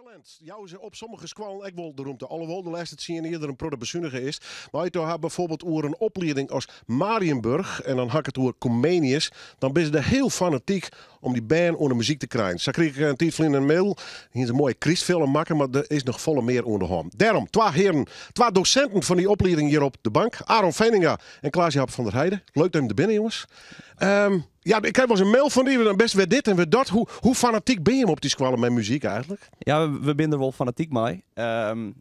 Talent jouwe se op sommige skoallen ek wol de rûmte. Alhoewol de lêste tsien jier der in protte besunige is. Mar as je it ha bijvoorbeeld oer in oplieding as Mariënburg en dan ha ik it oer Comenius, dan binne se der hiel fanatyk om dy bern oan de muzyk te krijen. Sa krige ik in tiid ferlyn in mail. Hiene se in moaie krystfilm makke, mar der is noch folle mear oan de hân. Dêrom twa hearen, twa dosinten fan dy oplieding hjir op de bank. Aaron Veninga en Klaas-Jaap van der Heide. Leuk dat jim der binne, jonges. Ja, ik krij wolris in mail fan dy, dan bist wer dit en wer dat. Hoe, hoe fanatyk binne jim op dy skoalle mei muzyk eigentlik? Ja, we binne der wol fanatyk mei.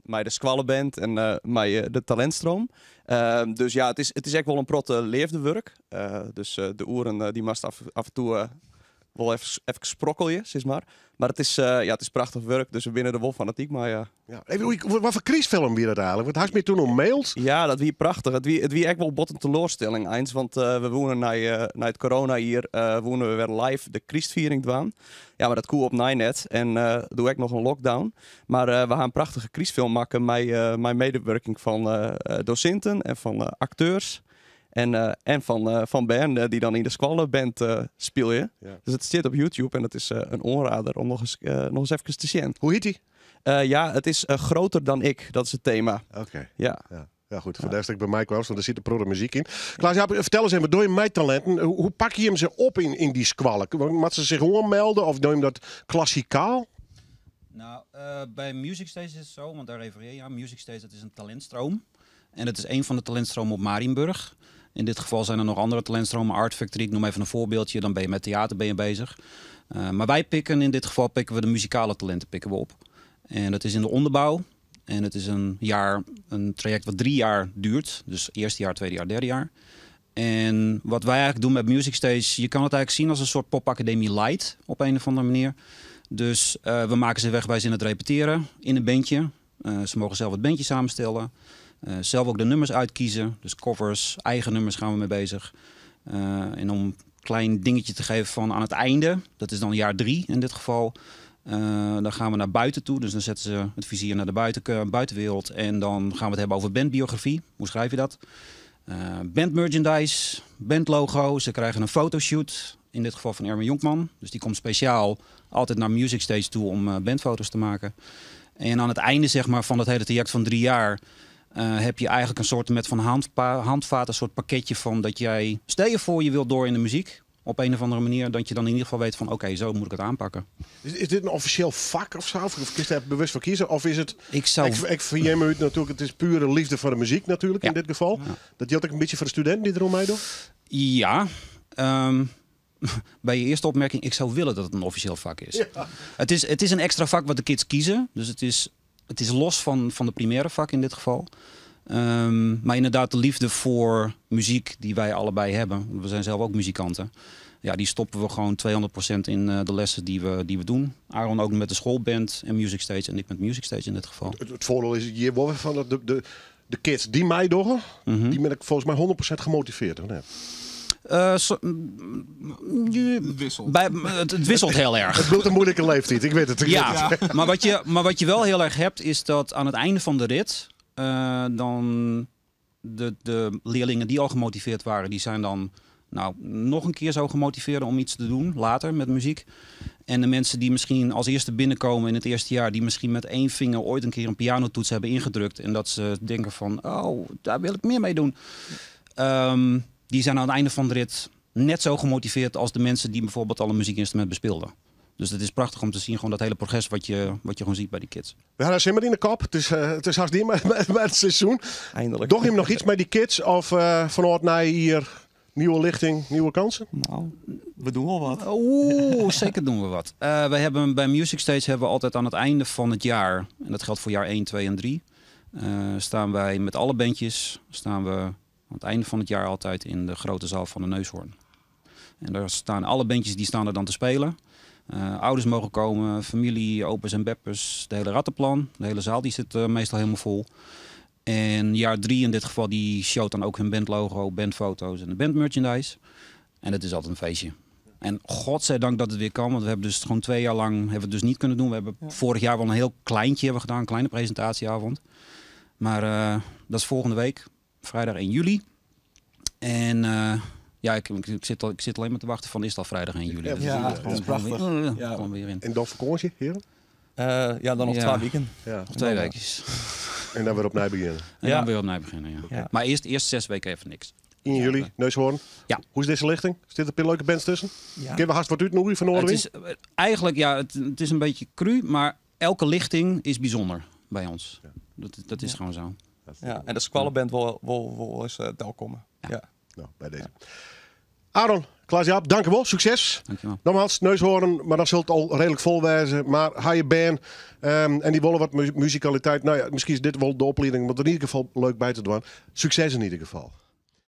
Mei de skoalleband en mei de talintstroom. Dus ja, it is ek wol in protte leafdewurk. Dus de oeren dy moatst af en toe wol efkes sprokkelje, sis mar. Mar it is, ja, it is prachtich wurk, dus we binne der wol fanatyk mei, ja. Ja, even, wat foar krystfilm wie dat eigentlik? Want hast my toen maild. Ja, dat wie prachtich. It wie ek wol bot in teloarstelling eins, want we woene nei it coronajier woene we wer live de krystfiering dwaan. Ja, mar dat koe opnij net en doe ek noch in lockdown. Mar we ha in prachtige krystfilm makke mei medewurking fan dosinten en fan akteurs. En fan bern dy't dan yn de skoalleband spylje. Dus it stiet op YouTube en it is in oanrader om noch ris efkes te sjen. Hoe hjit dy? Ja, it is Groter dan ik, dat is it tema. Oké. Ja. Ja. Ja, goed. Foar dêr'tst ek by my kwamst, want der sit in protte muzyk yn. Klaas Jaap, fertel ris even, dogge jim mei talinten? Hoe pakke jim se op yn dy skoalle? Moatte se sich oanmelde of dogge jim dat klassikaal? Nou, by Music Stage is it sa, want dêr referearje je oan. Music Stage, dat is in talintstroom. En dat is een van de talentstromen op Mariënburg. In dit geval zijn er nog andere talentstromen. Art Factory, ik noem even een voorbeeldje. Dan ben je met theater ben je bezig. Maar wij pikken, in dit geval pikken we de muzikale talenten pikken we op. En dat is in de onderbouw. En het is een jaar, een traject wat 3 jaar duurt. Dus eerste jaar, tweede jaar, derde jaar. En wat wij eigenlijk doen met Music Stage, je kan het eigenlijk zien als een soort popacademie light op een of andere manier. Dus we maken ze wegwijs in het repeteren, in een bandje. Ze mogen zelf het bandje samenstellen. Zelf ook de nummers uitkiezen. Dus covers, eigen nummers gaan we mee bezig. En om een klein dingetje te geven van aan het einde, dat is dan jaar 3 in dit geval. Dan gaan we naar buiten toe, dus dan zetten ze het vizier naar de buitenwereld. En dan gaan we het hebben over bandbiografie. Hoe schrijf je dat? Band merchandise, bandlogo. Ze krijgen een fotoshoot, in dit geval van Erwin Jonkman. Dus die komt speciaal altijd naar Music Stage toe om bandfoto's te maken. En aan het einde, zeg maar, van dat hele traject van 3 jaar, heb je eigenlijk een soort met van handvaat, een soort pakketje van dat jij, stel je voor je wilt door in de muziek, op een of andere manier, dat je dan in ieder geval weet van oké, zo moet ik het aanpakken. Is dit een officieel vak of zo? Of kies je daar bewust voor kiezen? Of is het... Ik zou Ik verneem uit natuurlijk, het is pure liefde voor de muziek natuurlijk in dit geval. Dat geldt ook een beetje voor de studenten die erom meedoen? Ja. Bij je eerste opmerking, ik zou willen dat het een officieel vak is. Het is een extra vak wat de kids kiezen. Dus het is los van de primaire vak in dit geval. Maar inderdaad, de liefde voor muziek die wij allebei hebben. Want we zijn zelf ook muzikanten. Ja, die stoppen we gewoon 200% in de lessen die we doen. Aaron ook met de schoolband en Music Stage. En ik met Music Stage in dit geval. Het voordeel is hier wel van dat de kids die mij doen, die ben ik volgens mij 100% gemotiveerd. Hè? Het wisselt. Het wisselt heel erg. Het bloedt een moeilijke leeftijd, ik weet het. Ik weet het. Maar wat je wel heel erg hebt, is dat aan het einde van de rit, dan de leerlingen die al gemotiveerd waren, die zijn dan nog een keer zo gemotiveerd om iets te doen, later met muziek. En de mensen die misschien als eerste binnenkomen in het eerste jaar, die misschien met 1 vinger ooit een keer een pianotoets hebben ingedrukt en dat ze denken van, oh, daar wil ik meer mee doen. Die zijn aan het einde van de rit net zo gemotiveerd als de mensen die bijvoorbeeld al een muziekinstrument bespeelden. Dus het is prachtig om te zien, gewoon dat hele progres wat je gewoon ziet bij die kids. We hadden zin maar in de kop. Het is haast niet met het seizoen. Eindelijk. Doch je nog iets met die kids of vanuit naar hier nieuwe lichting, nieuwe kansen? Nou, we doen wel wat. Oeh, zeker doen we wat. We hebben bij Music Stage hebben we altijd aan het einde van het jaar, en dat geldt voor jaar 1, 2 en 3 staan wij met alle bandjes, staan we aan het einde van het jaar altijd in de grote zaal van de Neushoorn. En daar staan alle bandjes die staan er dan te spelen. Ouders mogen komen, familie, opa's en beppers, de hele rattenplan. De hele zaal die zit meestal helemaal vol. En jaar 3 in dit geval, die showt dan ook hun bandlogo, bandfoto's en de bandmerchandise. En dat is altijd een feestje. En godzijdank dat het weer kan, want we hebben dus gewoon 2 jaar lang hebben we het dus niet kunnen doen. We hebben vorig jaar wel een heel kleintje hebben gedaan, een kleine presentatieavond. Maar dat is volgende week, vrijdag 1 juli. En ja, ik zit alleen maar te wachten van is het al vrijdag 1 juli. Ja, Dus ja, ik dat is gewoon prachtig. Gewoon weer in. En dan vakantie, heren? Ja, dan noch 2 wiken. Ja. Nog 2 weekjes. En dan weer opnieuw beginnen. En dan weer opnieuw beginnen, ja. Maar eerst 6 weken even niks. In juli, Neushoorn. Ja. Hoe is deze lichting? Zit er een paar leuke bands tussen? Ja. Kunnen we haast wat uitnoeien van Het Noorderwind? is eigenlijk, ja, het is een beetje cru, maar elke lichting is bijzonder bij ons. Dat is gewoon zo. Ja, en de squallenband wil eens komen. Ja. Nou, bij deze. Aaron, Klaas-Jaap, dank u wel. Succes. Dankjewel. Nogmaals, Neushoorn, maar dan zult het al redelijk vol wezen. Maar ga je band en die willen wat muzikaliteit. Nou ja, misschien is dit wel de opleiding, maar in ieder geval leuk bij te doen. Succes in ieder geval.